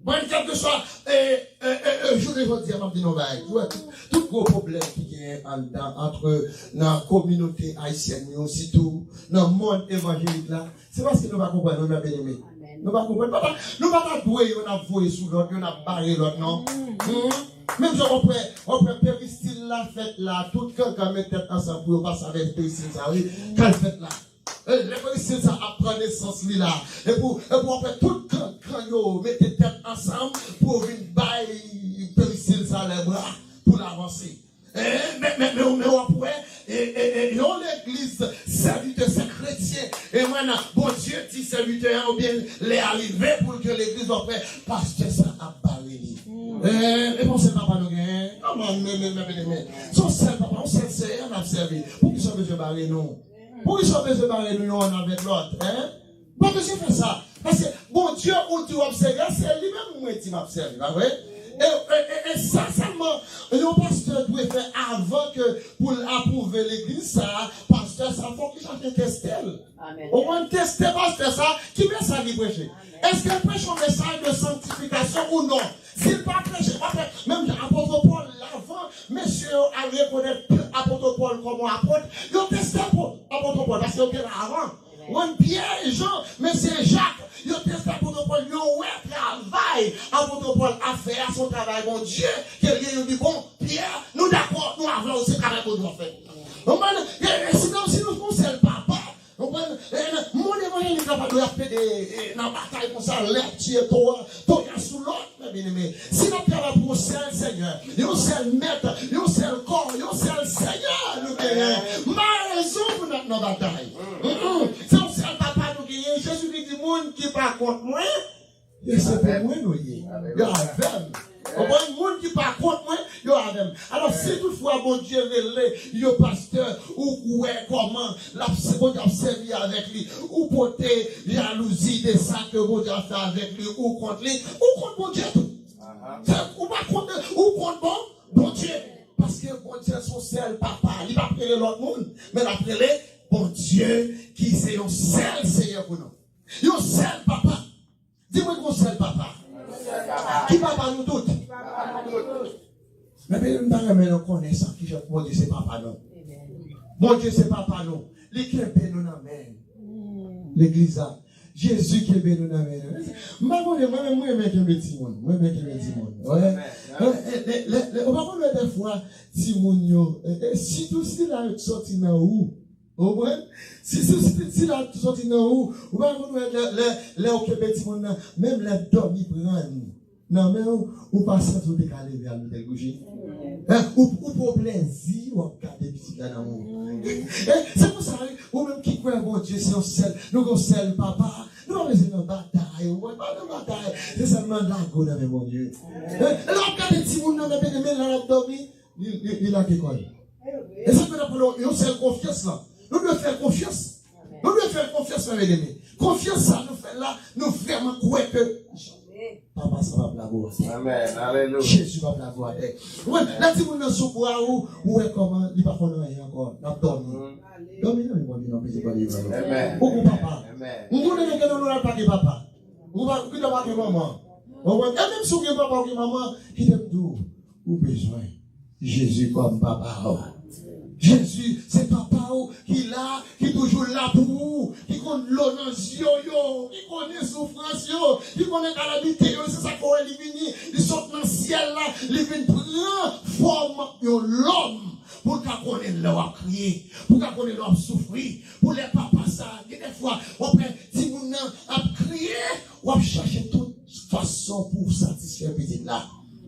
Mwen, kèlkeswa, e, e, e, e, jounen jodi a, m ap di nou yon bagay. Ou wè, tout, tout gwo pwoblèm ki genyen anndan, antre nan kominote ayisyèn yo, sitou nan mond evanjelik la, se paske nou pa konprann, wi, mè byeneme. Nou pa konprann. Nou pa, nou pa ka dwe youn ap voye sou lòt, youn ap bare lòt, non. Hmm. Menm jan w ap wè, w ap wè peristil la fèt la, tout kankan met tèt ansanm pou yo pase avèk peristil sa, wi, k al fèt la. E, lè peristil sa ap pran nesans li la, epi, epi w ap wè tout kankan yo mete tèt ansanm pou yo vin bay peristil sa lèbra pou l avanse. E, men, men, men, men w ap wè, e, e, e, yon legliz sèvitè, se kretyen. E mwen, nan, Bondye di sèvitè a, oubyen lè a rive pou l gen legliz, w ap wè pastè sa ap bare li. E, e bon, se papa nou genyen. Kòman, men, men, men, men, men. Se yon sèl papa, yon sèl Seyè n ap sèvi. Poukisa w bezwen bare nou? Poukisa w bezwen bare nou yonn avèk lòt, en? Pa bezwen fè sa. Paske Bondye ou di w ap sèvi a, se li menm mwen di m ap sèvi, pa vre? E, e, e, e sa sèlman yon pastè dwe fè avan ke pou l apwouve legliz sa a, pastè sa fòk li chache teste l. Amèn. Ou konn teste pastè sa, ki mesaj li preche? Amèn. Èske l preche yon mesaj de sanktifikasyon ou non? Si l pa preche, pa fè, menm jan apot Pòl, avan Mesye yo al rekonèt apot Pòl kòm yon apot. Yo teste apot Pòl paske yo te la avan. Wè Pyè, Jan, mesye Jak, yo teste apot Pòl, yo wè travay apot Pòl ap fè a se yon travay Bondye ke l ye, yo di, bon, Pyè, nou dakò, nou avè w, se travay Bondye w ap fè. Konprann? E, e, si nou, si nou gon sèl papa, konprann? E, e, monn evanjelik la pa dwe ap pede, e, nan batay konsa, lè tiye to a, to a sou lòt, mè byeneme. Si n ap travay pou yon sèl Senyè, yon sèl Mèt, yon sèl kò, yon sèl Senyè nou genyen, pa rezon pou n ap nan batay. Mm-mm. Se yon sèl Papa nou genyen. Jezikri di, moun ki pa kont mwen, e se pou mwen nou ye. Yo avè m. Konprann? Moun ki pa kont mwen, yo avè m. Alò, si toutfwa Bondye rele yon pastè, ou wè kòman l ap, Bondye ap sèvi avèk li, ou pote jalouzi de sa ke Bondye ap fè avèk li, ou kont li, ou kont Bondye tou. Se, ou pa kont, ou kont bon, Bondye. Paske Bondye se yon sèl Papa. Li p ap rele lòt moun, men l ap rele Bondye ki se yon sèl Senyè pou nou. Yon sèl Papa. Di mwen gon sèl Papa. Ki papa nou tout. Men byeneme, m ta renmen nou konnen sa, ki fè Bondye se papa nou. Bondye se papa nou. Li kenbe nou nan men. Legliz la. Jezi kenbe nou nan men nou. M pa konnen, mwen menm, mwen renmen kenbe timoun. Mwen renmen kenbe timoun. Wè. Lè, lè, lè, lè, ou pa konnen dèfwa timoun yo, e, e, sitou si la sòti nan ou. Ou konprann? Si, si, si, si la sòti nan ou, ou pa konn wè lè, lè, lè ou kenbe timoun nan, menm lè dòmi pran nan men ou, ou pa santi ou te ka leve al ou te kouche. Hein, ou, ou pran plezi w ap gade pitit la nan men w. E, se konsa, wi, ou menm ki kwè Bondye se yon sèl, nou gon sèl Papa, nou pa bezwen nan batay, ou pa nan batay, se sèlman lage w nan men Bondye. Hein, lè w ap gade timoun nan, men byeneme, lè l ap dòmi, li, li, li lage kò l. E sa fè n ap pale yon sèl konfyans lan. Nou dwe fè l konfyans. Nou dwe fè l konfyans, mè byeneme. Konfyans sa nou fè l la, nou vrèman kwè ke Papa sa p ap lage w atè. Amèn. Alelouya. Jezi p ap lage w atè. Ou wè, lè timoun nan sou bra ou, ou wè kòman li pa konn anyen ankò. L ap dòmi. Dòmi nan men Bondye non, pitit Bondye non. Amèn. Ou gon papa. Amèn. M konnen gen de nou la pa gen papa. Ou pa, ou pa gen manman. Ou konprann? E menm si w gen papa, ou gen manman, kite m di w, ou bezwen Jezi kòm papa w. Jezi se papa w ki la, ki toujou la pou ou, ki konn dlo nan zye w yo, ki konnen soufrans yo, ki konnen kalamite yo. Se sa k fè w wè li vini, li sot nan syèl la, li vin pran fòm yon lòm pou l ka konnen lè w ap kriye, pou l ka konnen lè w ap soufri, pou lè papa sa a, gen de fwa w ap wè timoun nan ap kriye, w ap chache tout fason pou w satisfè pitit la,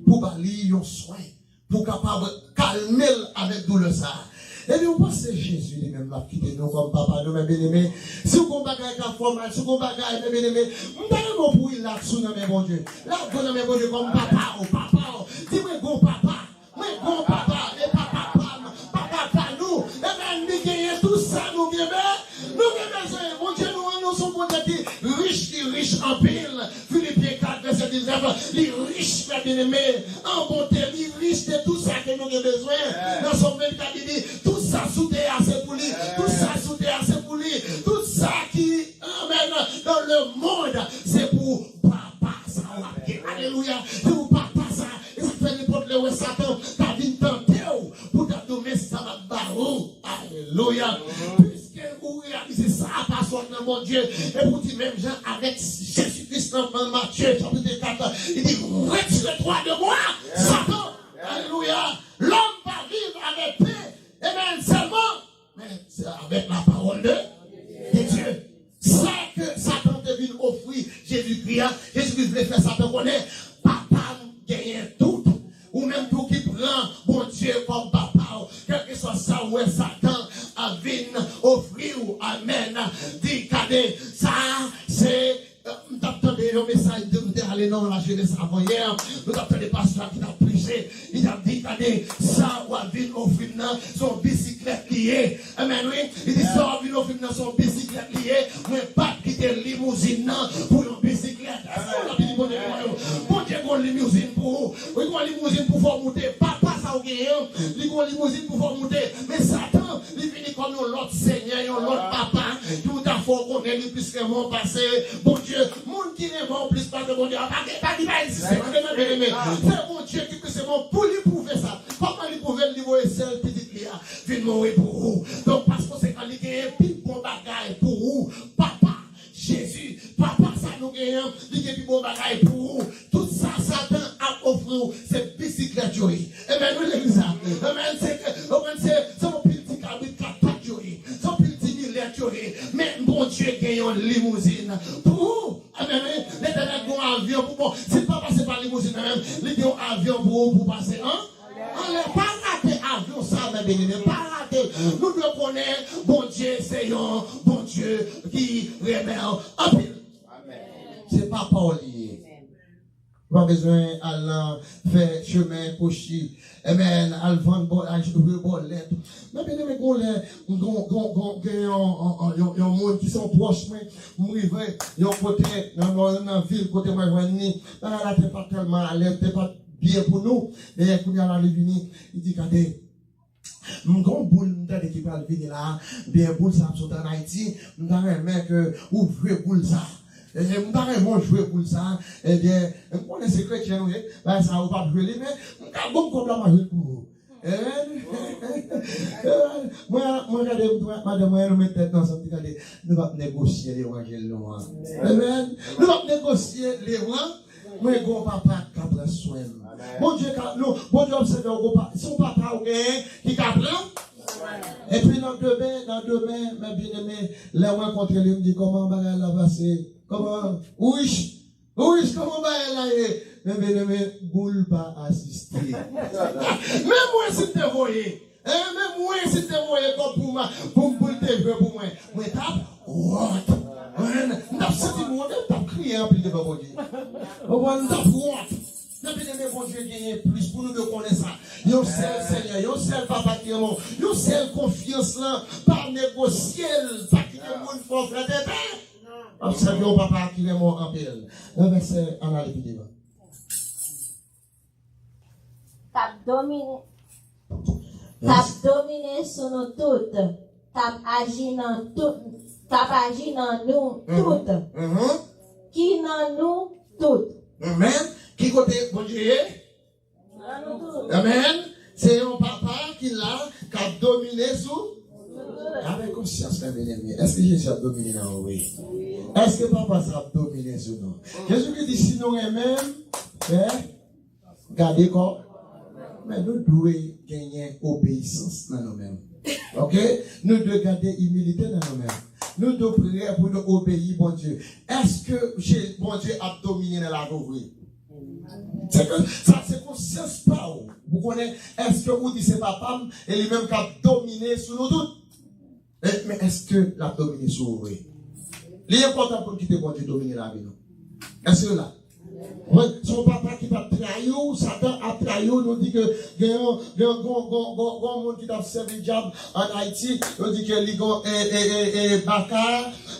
pou ba li yon swen, pou kapab kalme l avèk doulè sa a. Ebyen, ou panse Jezi li menm l ap kite nou kòm papa nou, mè byeneme? Si w gon bagay k ap fè w mal, si w gon bagay, mè byeneme, m ta renmen w pou rilaks ou nan men Bondye. Lage w nan men Bondye kòm papa w, papa w. Di mwen gon papa. Mwen gon papa, e pa papa m, papa pa nou. Ebyen, li genyen tout sa nou gen, men nou gen bezwen. Bondye nou an, nou se yon Bondye ki rich, ki rich anpil. Filipyen kat, vèsè diznèf, li rich, mè byeneme, an bonte, li rich de tout sa ke nou gen bezwen. Nan Sòm vennkat, li di, tout sa sou tè a, se pou li. Tout sa sou tè a, se pou li. Tout sa ki, amèn, dans le monde, se pou papa sa w ap gen. Alelouya. Se pou papa sa. E sa k fè nenpòt lè w wè Satan ta vin tante w pou ta di w, men sa m ap ba ou. Alelouya. Piske ou reyalize sa a pa sòt nan Bondye, e pou di menm jan avèk Jezi Kris nan, nan Matye chapit kat, li di, retire twa de mwa, Satan. Alelouya. Lòm pa viv avèk pen, amen, sèlman, men se avèk la pawòl de, de Dye. Sa ke Satan te vin ofri Jezikri a, Jezikri vle fè Satan konnen, papa m genyen tout. Ou menm tou ki pran Bondye kòm papa w, kèlkeswa sa w wè Satan ap vin ofri w, amèn, di, gade, sa a, se, euh, m t ap tande yon mesaj de, m te ale nan la jeunesse avant hier, nou t ap tande pastè a ki t ap preche, li t ap di, gade, sa w ap vin ofri m nan, se yon bisiklèt li ye. Amèn, wi. Li di, sa w ap vin ofri m nan se yon bisiklèt li ye. Mwen p ap kite limouzin nan pou yon bisiklèt. Èske w ap di Bondye, Bondye gon limouzin pou ou? Wi, gon limouzin pou fè w moute. Papa sa w genyen an, li gon limouzin pou fè w moute. Men Satan, li vini kòm yon lòt senyè, yon lòt papa, ki pou ta fè w konnen li plis renmen w pase Bondye. Moun ki renmen w plis pase Bondye a, pa gen, pa gen, pa egziste. Pa gen, mè byeneme. Se Bondye ki plis Pou li pwouve sa, kòman li pwouve l? Li voye sèl pitit li a vin mouri pou ou. Donk, pa konsekan, li genyen pi bon bagay pou ou. Papa, Jezi, papa sa nou genyen, li gen pi bon bagay pou ou. Tout sa Satan ap ofri w, se bisiklèt yo ye. Amen, wi, legliz la. Amen, se, amen, se, se yon pil ti kabrit kat pat yo ye. Se yon pil ti milèt yo ye. Men Bondye gen yon limouzin pou ou. Amen, wi. Letènèl gen yon avyon pou, bon, si l pa pase pa limouzin nan menm, li gen yon avyon pou ou pou pase, an? Anlè, pa rate avyon sa, mè byeneme, pa rate l. Nou dwe konnen Bondye se yon Bondye ki renmen anpil. Se papa w li ye. Ou pa bezwen al nan fè chemen kwochi. Amen. Al vann bò, al jwe bòlèt. Mè byeneme, gon lè, gon, gon, gon, gen yon, yon, yon, yon moun ki se yon pwòch mwen, m rive yon kote nan, nan, nan vil kote mwen jwenn li. Bagay la te pa tèlman alèz, te pa byen pou nou. Men kounye a la li vini, li di, "Gade, m gon boul m tande ki pral vini la, byen boul sa ap sot ann Ayiti, m ta renmen ke ou jwe boul sa. E, m ta renmen w jwe boul sa, ebyen, m konnen se kretyen ou ye, bagay sa ou p ap jwe li, men m ka ban w kòb la, m a jwe l pou ou." Amen. Mwen, mwen gade, mwen, madanm mwen, nou met tèt nou ansanm, di, "Gade, nou p ap negosye levanjil nou an." Amen. Nou p ap negosye levanjil. Mwen gon papa k ka pran swen m. Bondye ka, nou, Bondye obsève w, gon pa, se yon papa ou genyen ki ka pran. Epi nan demen, nan demen, mè byeneme, lè w rankontre li, m di, "Kòman bagay la pase? Kòman? Ou rich? Ou rich, kòman bagay la ye?" Mè byeneme, boul pa asiste. Men mwen si m te voye. E menm mwen, si m te voye kòb pou m, pou m, pou l te jwe pou mwen, mwen t ap wont. Mwen, m t ap santi m wont, m t ap kriye anpil devan Bondye. Ou konprann? M t ap wont. Nan byeneme, Bondye genyen plis pou nou dwe konnen sa. Yon sèl Senyè, yon sèl Papa ki renmen w, yon sèl konfyans lan, pa negosye l, pa kite moun fè w fè tenten. Obsève yon Papa ki renmen w anpil. Yon vèsè, ann ale pi devan. K ap domine, k ap domine sou nou tout, k ap aji nan tout, k ap aji nan nou tout, ki nan nou tout. Amen. Ki kote Bondye ye? Nan nou tout. Amen. Se yon papa ki la, k ap domine sou. Avèk konsyans, mè byeneme, èske Jezi ap domine nan ou? Wi. Èske papa sa ap domine sou nou? Jezi ki di, si nou renmen m, fè Gade kò. Men nou dwe genyen obeyisans nan nou menm. Oke? Nou dwe gade imilite nan nou menm. Nou dwe prè pou nou obeyi Bondye. Èske Bondye ap domine nan lavi w vre? Se ke sa se konsyans pa w. Ou konnen, èske ou di se papa m e li menm k ap domine sou nou tout? Men èske l ap domine sou ou vre? Li enpòtan pou n kite Bondye domine lavi nou. Èske w la? Wi, se yon papa ki p ap trayi w, Satan ap trayi w. Nou di ke gen yon, gen yon, gon, gon, gon, gon moun ki t ap sèvi dyab ann Ayiti. Yo di ke li gon, e, e, e, e, baka,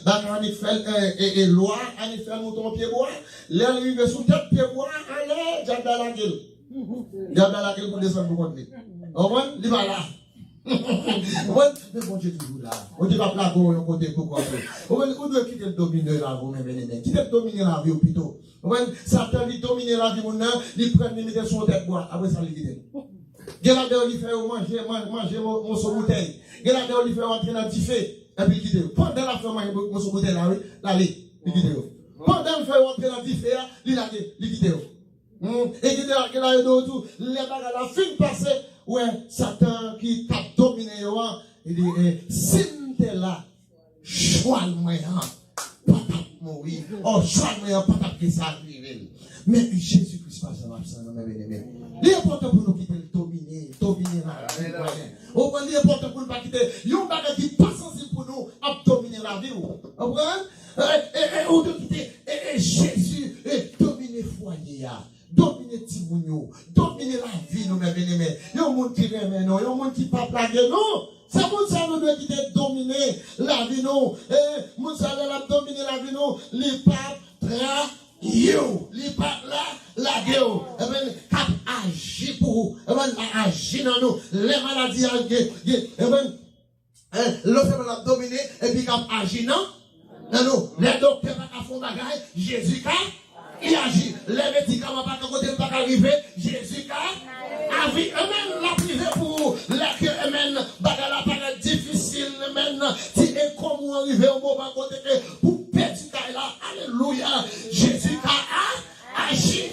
baka annik fè l, e, e, e, lwa annik fè l moute yon pyebwa. Lè l rive sou tèt pyebwa a, alè, dyab la lage l. Dyab la lage l pou desann pou kont li. Ou konprann? Li pa la. Ou konprann? Men Bondye toujou la. Bondye p ap lage w yon kote pou kont ou. Ou konprann? Ou dwe kite l domine lavi w, men byeneme. Kite l domine lavi w pito. Ou konprann? Satan, li domine lavi moun nan, li pran l, li mete l sou yon tèt bwa. Apre sa, li kite l. Gen ladan yo, li fè yo manje, man-, manje mo-, moso boutèy. Gen ladan yo, li fè yo antre nan dife, epi l kite yo. Pandan l ap fè yo manje mo-, moso boutèy la, wi, l ale, li kite yo. Pandan l fè yo antre nan dife a, li lage, li kite yo. Hmm. E gen de, gen ladan yo tou, lè bagay la fin pase, wè, Satan ki t ap domine yo an, li di, e, si m te la, chwal mwen an pa t ap mouri. Ò, chwal mwen an pa t ap gen sa k rive l. Men Jezi Kris pa janm absan, non, men byeneme. Li enpòtan pou nou kite l domine, domine lavi nou. Ou konprann? Li enpòtan pou nou pa kite yon bagay ki pa sansib pou nou ap domine lavi w. Ou konprann? E, e, e, ou dwe kite, e, e, Jezi, e, domine fwaye a. Domine timoun yo, domine lavi nou, men byeneme. Yon moun ki renmen nou, yon moun ki p ap lage nou. Se moun sa nou dwe kite domine lavi nou. E moun sa lè l ap domine lavi nou, li p ap trayi w, li p ap la lage w. Ebyen, k ap aji pou ou. Ebyen, l ap aji nan nou. Lè maladi a gen, gen, ebyen, Hein, lè w fè mal ap domine, epi k ap aji nan, nan nou. Lè doktè pa ka fè yon bagay, Jezi ka, li aji. Lè medikaman pa ka kote l pa ka rive, Jezi ka, Amen, l ap rive pou ou. Lè ke, amen, bagay la parèt difisil, amen, ti enkonmi an rive yon moman kote ke pou pèdi kay la, alelouya, Jezi ka a- aji.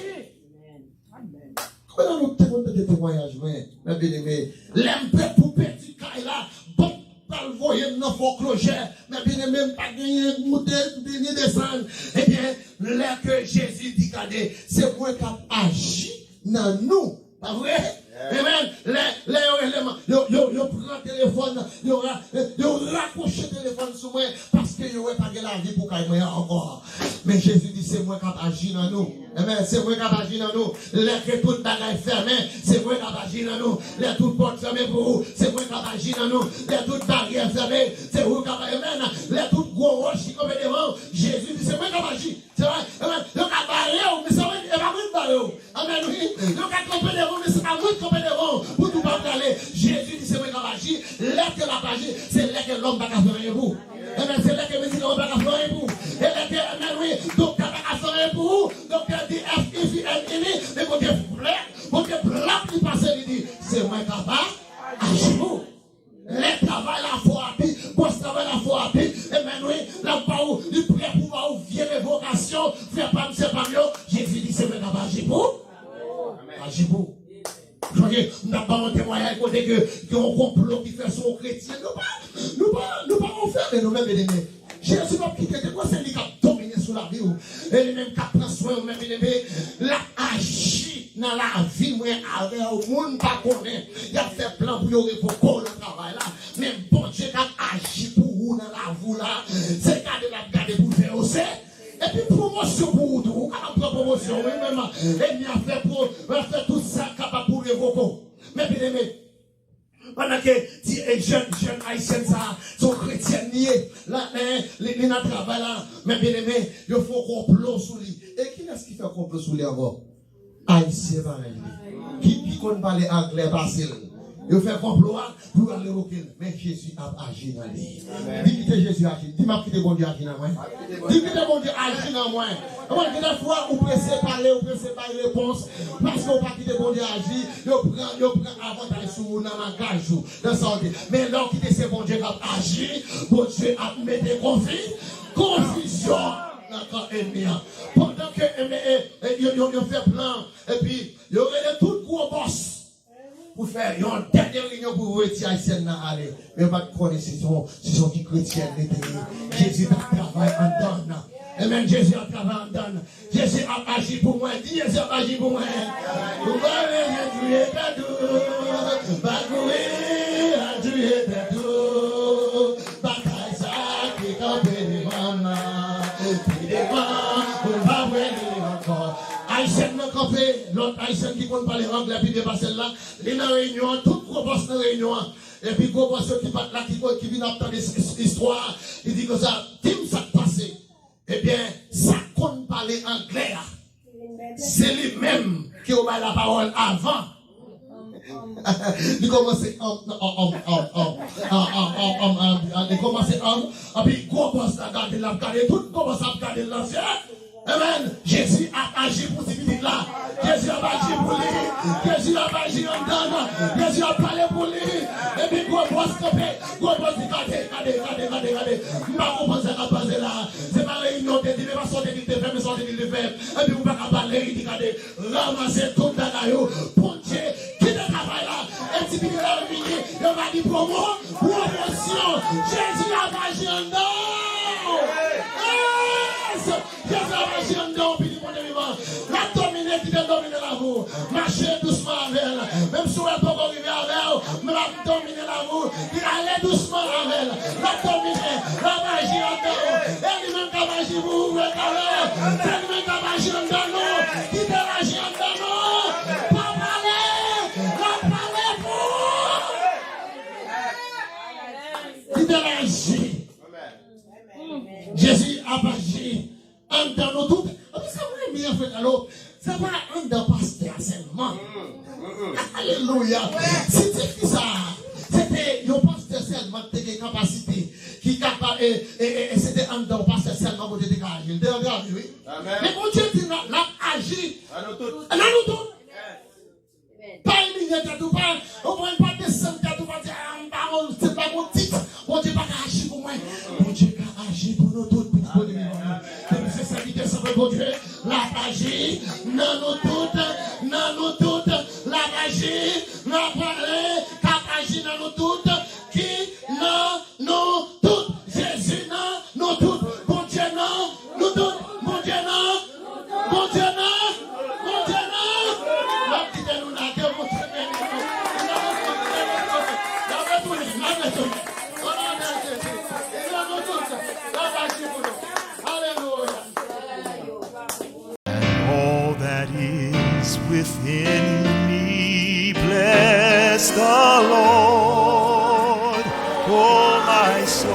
Konbyen nan nou te konn tande temwayaj mwen, mè byeneme, lè m pè pou pèdi kay la, bank pral voye m nan foklojè, mè byeneme, m pa genyen moute ni desann. Ebyen, lè ke Jezi di, gade, se mwen k ap aji nan nou. Pa vre? Amen. Lè, lè yo rele m, yo, yo, yo pran telefòn, yo, ra- yo rakwoche telefòn sou mwen, paske yo wè pa gen lavi pou kay mwen an ankò. Men Jezi di, se mwen k ap aji nan nou. Amen. Se mwen k ap aji nan nou. Lè ke tout bagay fèmen, se mwen k ap aji nan nou. Lè tout pòt fèmen pou ou, se mwen k ap aji nan nou. Lè tout baryè fèmen, se ou k ap, amen. Lè tout gwo wòch ki kanpe devan w, Jezi di, se mwen k ap aji. Se vre, amen. Yo ka bare w, men se mwen, e pa mwen k bare w. Amen, wi. Yo ka kanpe devan w, men se pa mwen k kanpe devan w pou di w pa prale. Jezi di, se mwen k ap aji. Lè ke l ap aji, se lè ke lòm pa ka fè anyen pou ou. Amen. Se lè ke medikaman pa ka fè anyen pou ou. E lè ke, amen, wi, doktè pa ka fè anyen pou ou. Doktè di F I V N I N I, men Bondye flè, Bondye plap li pase, li di, se mwen k ap aji pou ou. Lè travay la fè w abi, bòs travay la fè w abi, amen, wi, l ap ba ou, li prè pou ba ou vye revokasyon, frè pa m, sè pa m yo, Jezi di, se mwen k ap aji pou ou. Aji pou ou. Sonje, m t ap ba w yon temwayaj kote ke gen yon konplo ki fè sou yon kretyen. Nou pa, nou pa, nou pa anfèmen nou menm, byeneme. Jezi p ap kite, depi w wè se li k ap domine sou lavi w, e li menm k ap pran swen w, men byeneme, l ap aji nan lavi mwen avè w. Moun pa konnen, y ap fè plan pou yo revoke w nan travay la, men Bondye k ap aji pou ou nan lavi w la, se gade l ap gade pou l fè yo se. Epi pwomosyon pou ou tou, ou kapab pran pwomosyon, wi, menm ènmi an fè, pou, fè tout sa l kapab pou l revoke w. Men byeneme, pandan ke ti, e, jèn, jèn ayisyèn sa a, se yon kretyèn li ye. La, men, li, li nan travay la. Men byeneme, yo fè yon konplo sou li. E kilès ki fè konplo sou li ankò? Ayisyen parèy li. Ki, ki konn pale anglè pase l. Yo fè konplo a pou yo al revoke l. Men Jezi ap aji nan li. Di kite Jezi aji. Di m ap kite Bondye aji nan mwen. Di kite Bondye aji nan mwen. Mwen, gen de fwa, ou prese pale, ou prese bay repons, paske ou pa kite Bondye aji, yo pran, yo pran avantaj sou ou nan langaj ou, nan sa w di. Men lè w kite se Bondye k ap aji, Bondye ap mete konfi, konfizyon nan kan ènmi an. Pandan ke, e, e, e, yo, yo, yo fè plan, epi yo rele tout gwo bòs pou fè yon dènye reyinyon pou voye ti ayisyèn nan ale. Men yo pa t konnen se yon, se yon ti kretyèn li te ye. Jezi t ap travay anndan l. Amen. Jezi ap travay anndan l. Jezi ap aji pou mwen. Di, Jezi ap aji pou mwen. Ou pa bezwen touye tèt ou. Pa kouri al touye tèt ou. Batay sa ki kanpe devan m nan, pi devan, ou pa wè li ankò. Ayisyèn nan kanpe, lòt ayisyèn ki konn pale anglè pi byen pase l la, li nan reyinyon an, tout gwo bòs nan reyinyon an. Epi gwo bòs yo ki pa t la, ki, ki vin ap tande is-, is-, istwa a, li di konsa, di m sa k pase. Ebyen, sa k konn pale anglè a, se li menm ke yo bay lapawòl avan. Li kòmanse, um, um, um, um, um, um, um, um, um, um, li kòmanse, um, anpi gwo bòs la gade l, ap gade, tout gwo bòs ap gade l nan zye. Amen. Jezi ap aji pou ti pitit la. Jezi ap aji pou li. Jezi ap aji anndan l. Jezi ap pale pou li. Epi gwo bòs kanpe. Gwo bòs di, gade, gade, gade, gade, gade. M pa konprann sa k ap pase la. Se pa reyinyon w te di, men pa sa w te di l te fè, men sa w te di l te fè. Epi ou pa ka pale, li di, gade, ranmase tout bagay ou. Bondye, kite travay la. E ti pitit la vini, yo va di pwomo, pwomosyon. Jezi ap aji anndan w. Yes! Jezi ap aji anndan w, pitit Bondye vivan. L ap domine, kite l domine lavi w. Mache dousman avè l. Menm si w wè l poko rive avè w, men l ap domine lavi w. Li ale dousman avè l. L ap domine. L ap aji anndan w. E li menm k ap aji pou ou, frè Carlo. Se li menm k ap aji anndan nou. Kite l aji anndan nou. Pa pale. L ap pale pou ou. Kite l aji. Jezi ap aji anndan nou tout. Anpi sa mwen renmen an, frè Carlo, se pa anndan pastè a sèlman. Alelouya. Si ti fi sa a, se te yon pastè sèlman ki te gen kapasite, ki kapab, e, e, e, e se te anndan yon pastè sèlman Bondye te ka aji. L te anndan aji, wi. Men Bondye di l ap aji nan nou tout. Pa imilye Se pa yon tit. Bondye pa ka aji pou mwen. Bondye ka aji pou nou tout, pitit Bondye ki nan nou. Depi se sèvitè, sèvant Bondye, l ap aji nan nou tout, nan nou tout, l ap aji, l ap pale, k ap aji nan nou tout, ki nan nou tout. Jezi nan nou tout. Bondye nan nou tout. Bondye nan. Bondye nan. Bondye nan. N ap kite nou la. Ke Bondye beni nou. N ap retounen. N ap retounen. N ap retounen. O non de Jezi. Li nan nou tout. L ap aji pou nou. Alelouya. And all that is within me, bless the Lord. Oh, my soul,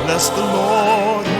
bless the Lord.